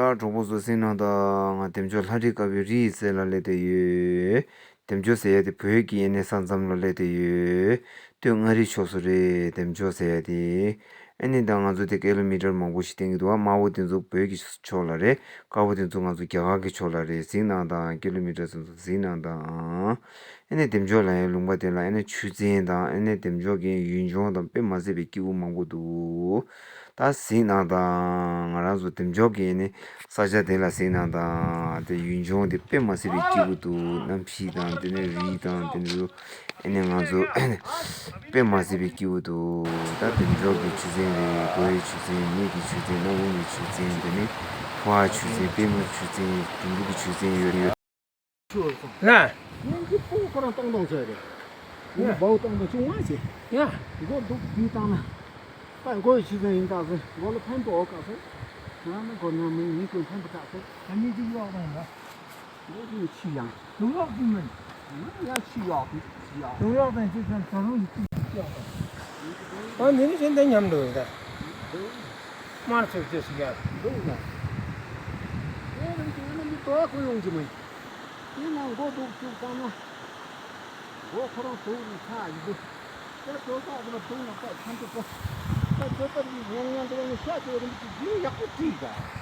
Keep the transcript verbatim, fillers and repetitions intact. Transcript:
ད་གྲོགས་པོ་ཚོ་གཟིགས་གནང་དང་། ང་འདེམ་ཆོག་ལྷ་འབྲི་དཀར་པོའི་རི་ཡི་རྩེ་ལ་སླེབས་བསྡད་ཡོད། འདེམ་ཆོག་ཟེར་ཡ་དེ་བོད་ཀྱི་ཨ་ནི་ས་མཚམས་ལ་སླེབས་བསྡད་ཡོད། སྟོད་མངའ་རིས་ཕྱོགས་སུ་རེད། འདེམ་ཆོག་ཟེར་ཡ་དེ། ཨ་ནི་ད་ང་ཚོ་དེ་ཀི་ལོ་མི་ཊར་མང་པོ་ཞིག་བསྟན་གྱི་འདུག་བ། དམར་པོ་དེ་ཚོ་བོད་ཀྱི་ཕྱོགས་ལ་རེད། དཀར་པོ་དེ་ཚོ་ང་ཚོ་རྒྱ་གར་གྱི་ཕྱོགས་ལ་རེད། གཟིགས་གནང་དང་། ཀི་ལོ་མི་ཊར་ཚོ་གཟིགས་གནང་དང་། ཨ་ནི་འདེམ་ཆོག་ལ་ཡང་ལུང་པ་དེ་ལ་ཨ་ནི་ཆུ་ཚན་དང་། ཨ་ནི་འདེམ་ཆོག་གི་ཡུལ་ལྗོངས་དང་དཔེ་མ་སྲིད་པའི་སྐྱིད་པོ་མང་པོ་འདུག་ད་གཟིགས་གནང་དང་། ང་རང་ཚོ་འདེམ་ཆོག་གི་ཨ་ནི་ས་ཆ་དེ་ལ་གཟིགས་གནང་དང་། དེ་ཡུལ་ལྗོངས་དེ་དཔེ་མ་སྲིད་པའི་སྐྱིད་པོ་འདུག་གནམ་གཤིས་དང་། དེ་ནས་རི་དང་། དེ་ནས་ཨ་ནི་ང་ཚོ་དཔེ་མ་སྲིད་པའི་སྐྱིད་པོ་འདུག་ད་འདེམ་ཆོག་གི་ཆུ་ཚན་རེད། སྒོ་ཡི་ཆུ་ཚན། མིག་གི་ཆུ་ཚན། སྣ་བུག་གི་ཆུ་ཚན། དེ་ནས་ཕོ་བ་ཆུ་ཚན། པུས་མོ་ཆུ་ཚན། དུམ་བུ་གི་ཆུ་ཚན་ཡོད་ཡོད། ཆུ་ཡོད་སོང་། ལ། ངན་གྱི་སྤུ་གུ་ཁོ་རང་སྟོང་སྟོང་ཚོད་རེད། ཡ། ངས་འབའ་བོ་སྟོང་སྟོང་ཆུང་མ་ཞིག་ཡ། མགོ་འདུག་བསྡུས་བཏང་ན། ད་མགོ་ཡི་ཆུ་ཚན་ཡིན་ད་ཟེར། མགོ་ལ་ཕན་པོ་འོ་ག་ཟེར། ང་ནི་མགོ་ན་མི་མི་ཀུན་ཕན་པོ་དྲག་ཟེར། ད་ནི་ཅིག་གཡོག་དང་ཡ། མགོ་ཡི་ཆུ་ཡང་། དུག་ལོག་ཅིག་མིན། ང་ཡ་ཆུ་ཡག་གི་ཆུ་ཡག་དུག་ལོག་དང་ཅིག་ཀྱང་ད་རུང་ཡི་ཆུ་ཡག་དང་། ཨ་ནི་ནི་ཅན་དེ་མཉམ་དུ་ཡོད་ད། དམར་ཆེ་ཆེ་ཞིག་ཡ། འདུག་ན། ཨེ་རིང་དུ་ཡོད་ན་མི་དོ་ཁོ་ཡོང་གི་མ་ཡིན། དེ་ན་མགོ་འདུག་བཅུག་བཏང་ན། མགོ་ཁོ་རང་དུག་ནས་ཚ་ཡི་འདུག་ད་དོ་ཁ་དེ་ལ་དུག་ན་ད་ཚ་འདུག་གོ་ད་དོ་ཁ་འདི་ཉན་ཉན་དུ་ནི་ཤ་དེ་རིང་གི་རྒྱུ་ཡག་པོ་བྲིས་ད།